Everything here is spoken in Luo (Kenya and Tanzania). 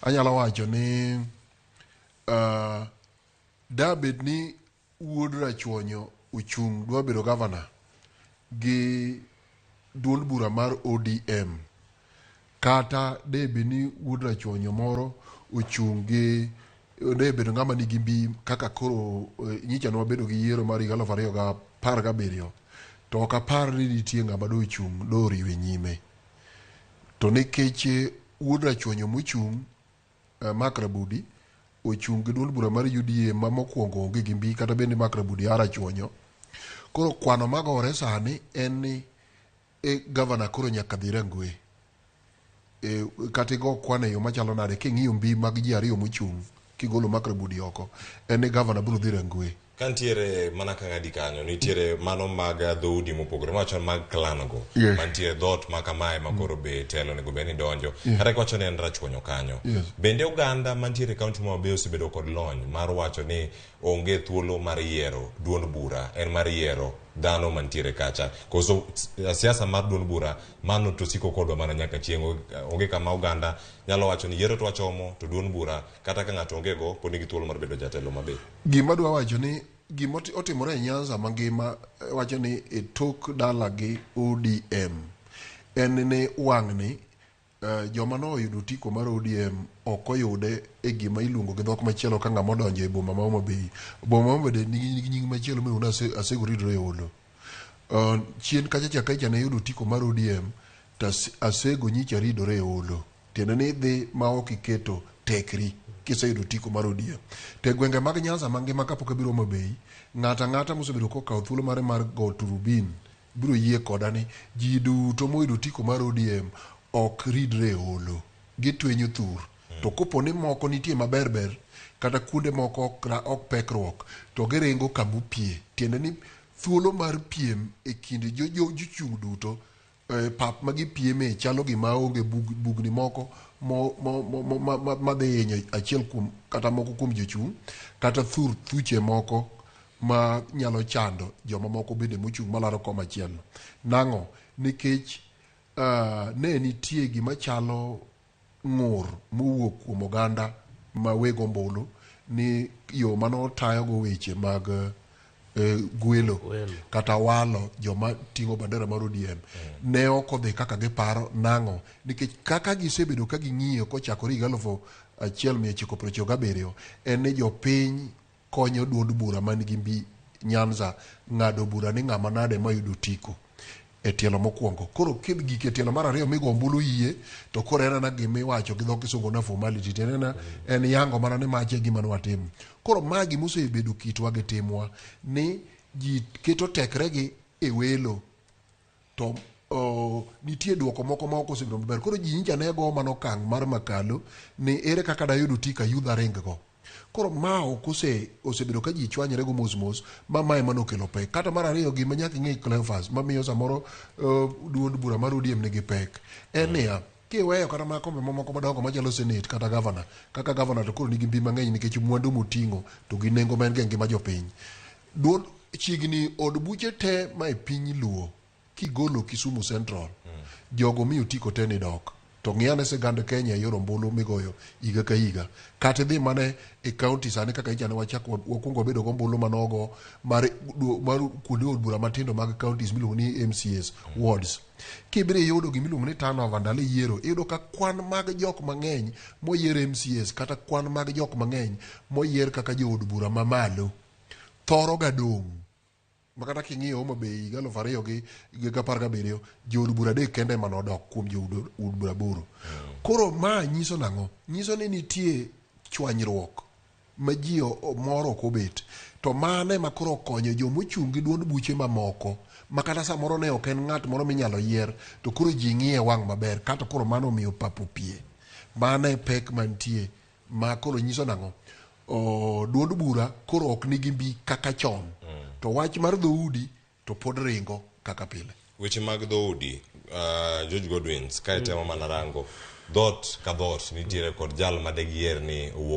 Anyalo wacho ni dabed ni wuod Rachuonyo ochung' dwa bedo gavana gi duond bura mar ODM, kata debed ni wuod Rachuonyo moro ochung' gi de bedo ng'ama nigi mbi kaka koro nyicha ne wabedo gi yiero mar higa 2017, to ok apar ni nitie ng'ama dochung' doriwe nyime. To nikech wuod Rachuonyo mochung' Mark Rabudi ochung' gi duond bura mar UDA ma mokwongo onge gi mbi, kata bende Mark Rabudi a Rachuonyo. Koro kwano magore sani en ni gavana koro nyaka dhi Rangwe. Kata igo kwan e yo machalo nade, king'iyo mbi mag ji ariyo mochung' kigolo Mark Rabudi oko, en ni gavana biro dhi Rangwe. Ka nitiere mana kang'adi kanyo, nitiere mano mag dhoudi mopogore, mawacho mag clan go. Mantiere dhoot ma kamae ma koro be telo onego bed ni donjo. Kata kiwacho ni en Rachuonyo kanyo. Bende oganda mantiere e kaunti ma Homa Bay osebedo kod lony mar wacho ni onge thuolo mar yiero duond bura, en mar yiero dhano mantiere kacha. Koso siasa mar duond bura mano to siko kodwa mana nyaka chieng'. Onge kama oganda nyalo wacho ni yiero to wachomo to duond bura kata ka ng'ato onge go pod nigi thuolo mar bedo jatelo mabe. Gima dwa wacho ni gima otimore e Nyanza mangima, wacho ni e tok dalagi ODM en ni wang'ni joma noyudo otiko mar ODM ok oyude e gima iluongo gi dhok machielo ka ng'ama odonjo e boma ma Homa Bay. Boma ma Homa Bay nigi nying machielo miluongo ni Asego Ridore e Olo. Chien kacha cha kacha ne yudo otiko mar ODM to Asego nyicha ridore e Olo. Tiende ni idhi ma ok iketo tekri kiseyudo otiko mar ODM. To e gwenge mag Nyanza mangima kapok abiro Homa Bay, ng'ato ang'ata mosebedo kokawo thuolo mare mar go turubin biro yie koda ni ji duto moyudo otiko mar ODM ok ridre e olo. Gitwenyo thur. To kopo ni moko nitie maber ber kata kuonde moko ok pekruok to giringo kamopie. Tiende ni thuolo mar piem e kind jochung' duto pap ma gipieme chalo gima onge bugni moko madhi hinyo achiel kuom kata moko kuom jochung' kata thur thuche moko ma nyalo chando joma moko bende mochung' malaro kom achiel. Nang'o? Nikech ne nitie gima chalo ng'ur mowuok kuom oganda ma weg ombulu ni yo mane otayogo weche mag gwelo kata walo joma ting'o bandera mar ODM ne ok odhi kaka giparo. Nang'o? Nikech kaka gisebedo ka ging'iyo kochakore higa 1997 en ni jopiny konyo duond bura man gi mbi Nyanza ng'ado bura ni ng'ama nade mayudo otiko e tielo mokwongo. Koro gik e tielo mar ariyo migo ombulu yie, to koro en ana gima iwacho gi dho kisungu na formality, tiende en en yango mana ni mache e gima ne watimo. Koro ma gima osebedo kitwa gi timwa ni ji keto tekregi e welo to nitie duoko moko ma ok osebedo maber. Koro ji nyicha ne go mana okang' mar makalo ni ere kaka dayud otiko ayudh aring go. Koro ma ok osebedo ka ji chwanyore go mos mos, ma mae mane okelo pek. Kata mar ariyo, gima nyaka ing'e Cleophas mamiyo samoro duond bura mar ODM nigi pek en niya, kiweyo kata mana kombe mamoko madongo machalo senate kata gavana, kaka gavana to koro nigi mbi mang'eny nikech mwandu moting'o to gi nengo ma en go e ngima jopiny. Duond chiegni od buche te ma e piny Luo kigolo Kisumu Central, jogo miyo otiko te ni dok. To ng'i ane sigand Kenya e yor ombulu migoyo higa ka higa. Kata idhi mana e county sani kaka ichane wachak wakwongo wabedo gi ombulu manogo mar kuonde od bura matindo mag counties miluongo ni MCAs, wards. Kibiro iyudo gima iluongo ni turnover ndalo yiero, iyudo ka kwan mag jok mang'eny moyier MCAs kata kwan mag jok mang'eny moyier kaka jood bura mamalo thoro ga dong'. Makata king'iyo Homa Bay higa 2017, jood bura 3 kende ema nodok kuom jood bura 8. Koro ma nyiso nang'o? Nyiso ni nitie chwanyruok ma ji moro ok obet. To mano ema koro okonyo jomochung' gi duond buche mamoko ma kata samoro ne ok en ng'at moro minyalo yier to koro ji ng'iye wang' maber kata koro mano omiyo pap opie. Mano e pek mantie ma koro nyiso nang'o? Duond bura koro ok nigi mbi kaka chon. To wach mar dhoudi to pod ringo kaka pile. Weche mag dhoudi, George Godwins, ka itemo mana rango dhoot ka dhoot nitiere kod jal ma degiyier ni owuog